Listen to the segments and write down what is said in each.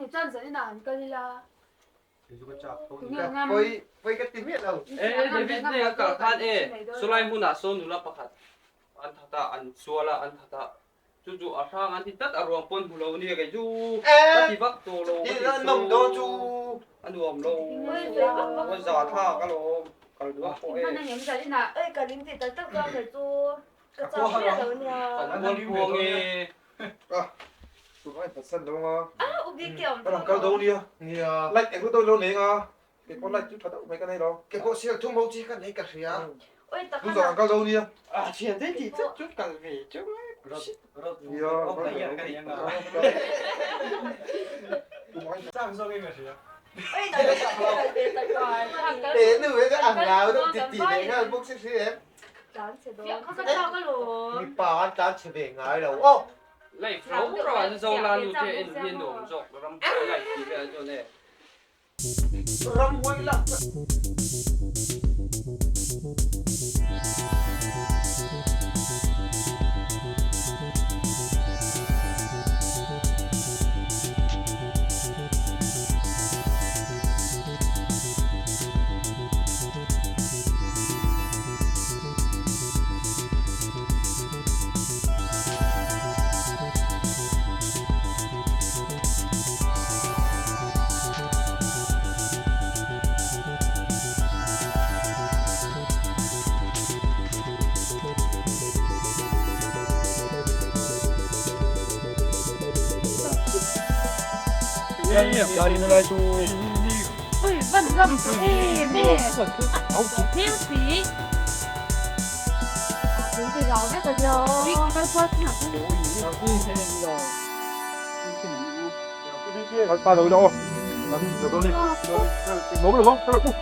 nih chuan zanin ah han kal ila. Pawi pawi ka ti miah lo. E David hneh a kal khan e sawlai hmunah sawn nula pakhat an that a an sual a an that a chu chu a hrang an ti tlat a ruang pawn hmu lo nia kei chu ka ti vak tawh lo ka ti chu a nuam lo a za thlak alawm kal duak pawh e. Oi ka ring ti tak tak chuan kei chu ka chak miah lo nia. Kan mual phuang e. Tunah phatsan lo anga. Ah u bik ke awm Ka rawn kal dawn nia. Nia. Light eng dawn lo nei anga. Kei pawh light chu tha deuh mai ka nei lo. Kei pawh sial thum ho chi ka nei ka hria. Oi tak Tunah kan kal dawn nia. Ah thian te tih chat chu kal ve chu. Nia. Chak zawk in ka hria. Oi tak kal ve tak Te nu he ka ang lau deuh ti ti leh nghal bawk si hria em. Tlan chhe dawn. Mipa an tlan chhe ve ngai lo aw. Life ro ro an zo la nu te en hi nuam zawk ram life tih vel chuan e. Ramhuai lak. Ui van ram em em Hmel si Min ti rau vek a nia Kal kual kha Pa lo lo Lo lo lo Pa lo lo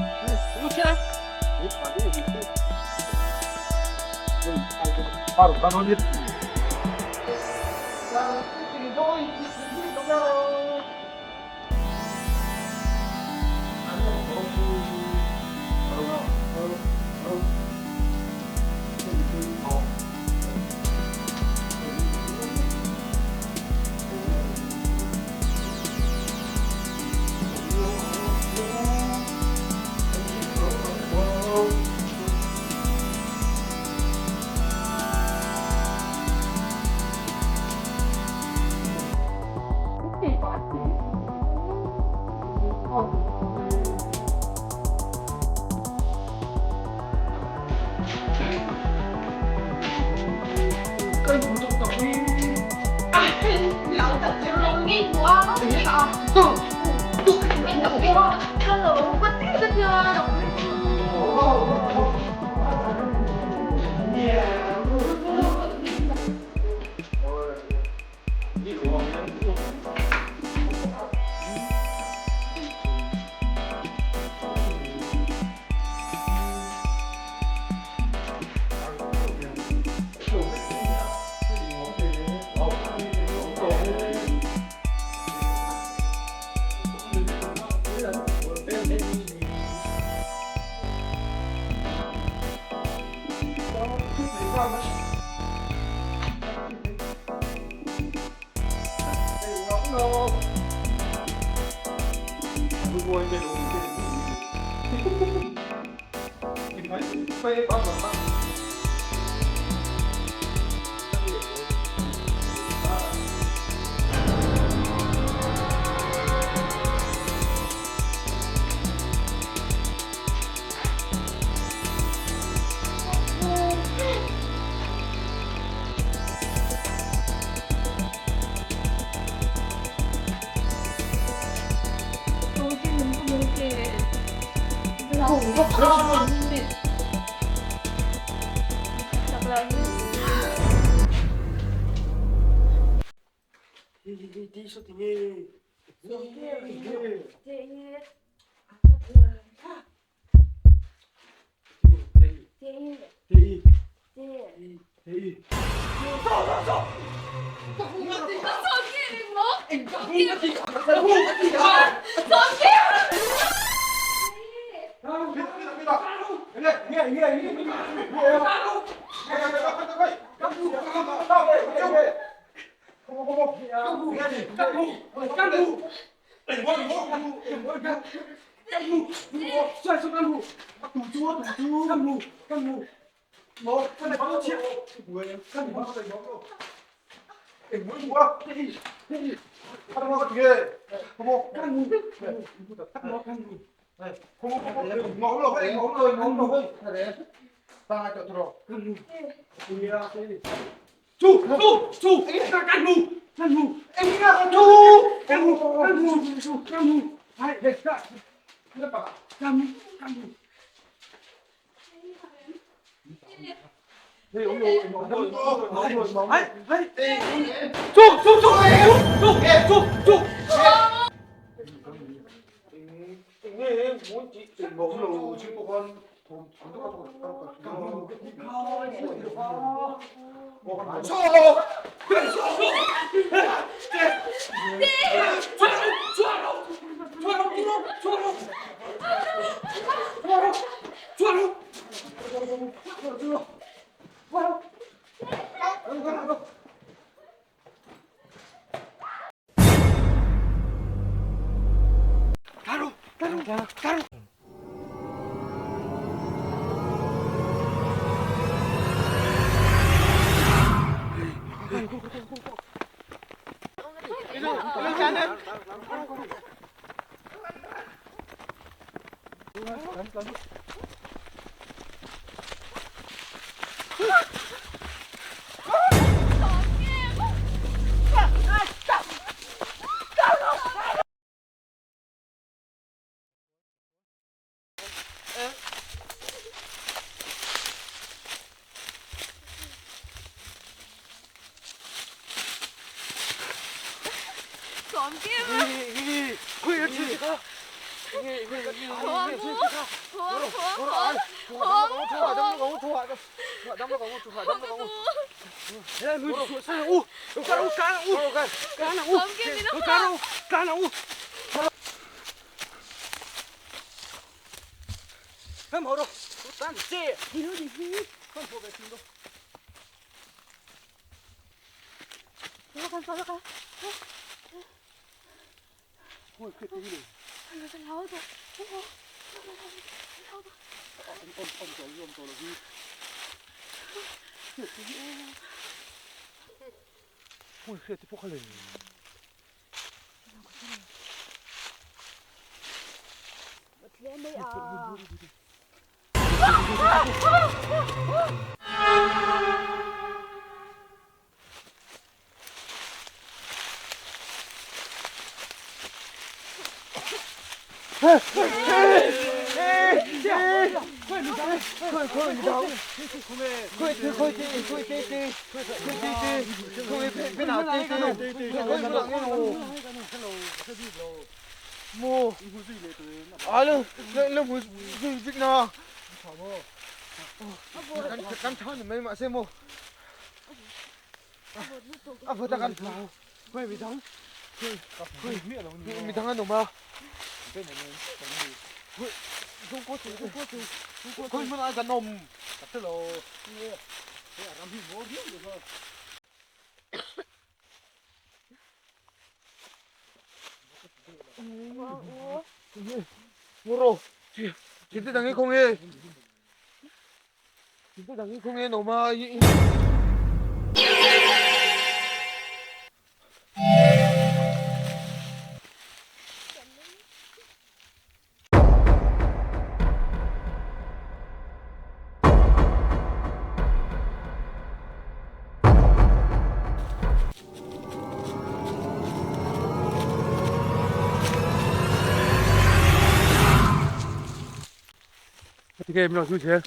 Tinge min lo chu che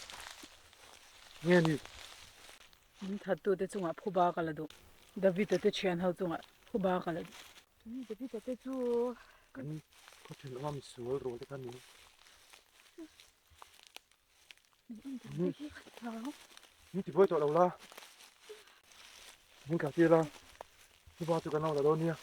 nge ni. Min that tu te chungah phuba ka la duh. David a te thian ho chungah phuba ka la duh. David a te chu. Kan khaw then anga misual rual te kha ni. Min ti buai tawh lo la. Min kah tir la. Phuba chu kan lo la dawn nia.